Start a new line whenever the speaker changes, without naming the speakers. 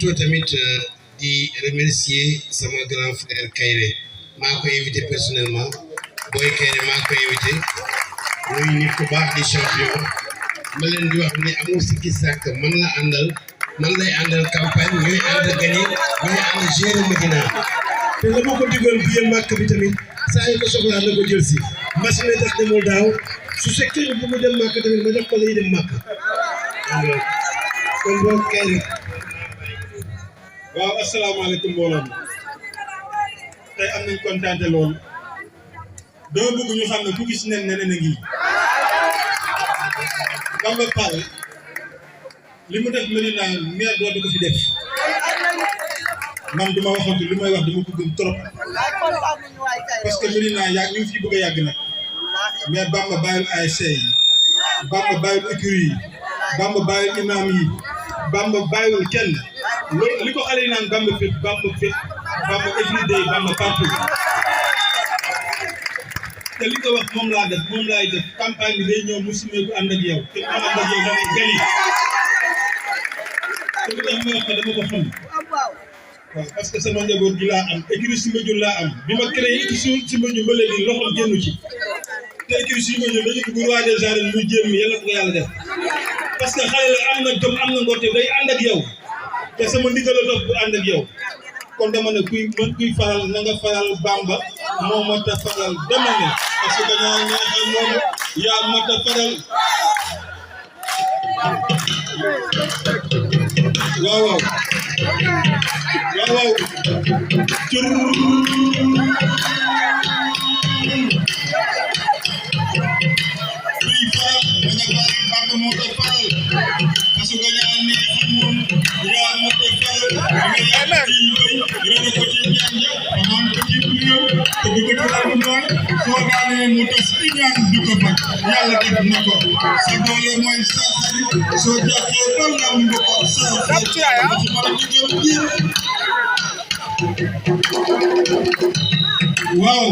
profité tamit di remercier sama grand frère Kayré maa ko invité personnellement Boy Kayré maa ko invité muy nit ku baax di champion ma leen di wax ne amul sikki sàkk man la àndal man lay àndal campagne ñooy ànd gagné ñooy ànd gérer Médina te la ma ko digoon bi màkk bi tamit saa yu ko soxlaa na ko jël si machine yi tax demul daaw su fekkee bu mu dem màkk tamit ma jox ko lay dem màkk kon boo Kayré
waaw asalaamaaleykum mbooloo mi tey am nañ kontaante lool dama bëgg ñu xam ne ku gis nen neneen a ngi Bamba Fall li mu def Médina maire dootu ko fi def man duma waxantu li may wax dama ko gëm trop parce que Médina yaa ñu ngi fi bëgg a yàgg nag mais Bamba bàyyil ASC yi Bamba bàyyil écurie yi Bamba bàyyil imam yi Bamba bàyyiwul kenn loolu li ko xale yi naan Bamba fépp Bamba everyday Bamba partout te li ko wax moom laa def moom laay def campagne bi day ñëw mu simeeku ànd ak yow te mu ànd ak yow damay gani te lu tax ma wax ko dama ko xam waaw parce que sama njaboot gi laa am écurie Soumbédioune laa am bi ma créé écurie Soumbédioune ba léegi loxoom génnu ci te écurie Soumbédioune dañu bëgg roi des arènes muy jéem yàlla ko yàlla def parce que xale la am na jom am na ngor te day ànd ak yow te sama ndigal la topp bu ànd ak yow kon dama ne kuy faral na nga faral Bamba moo mat a faral dama ne parce que dañoo neexal moomu yaa mat a faral waaw cur kuy faral na nga faral Bamba moo mat a faral parce que dañoo neexal moomu yaa mat a faral soo daanee mu tas di ñaan du ko faj yàlla def na ko sa doole mooy sa xarit soo jàppee ba lamb ko sa xarit ci mën a liggéey biir waaw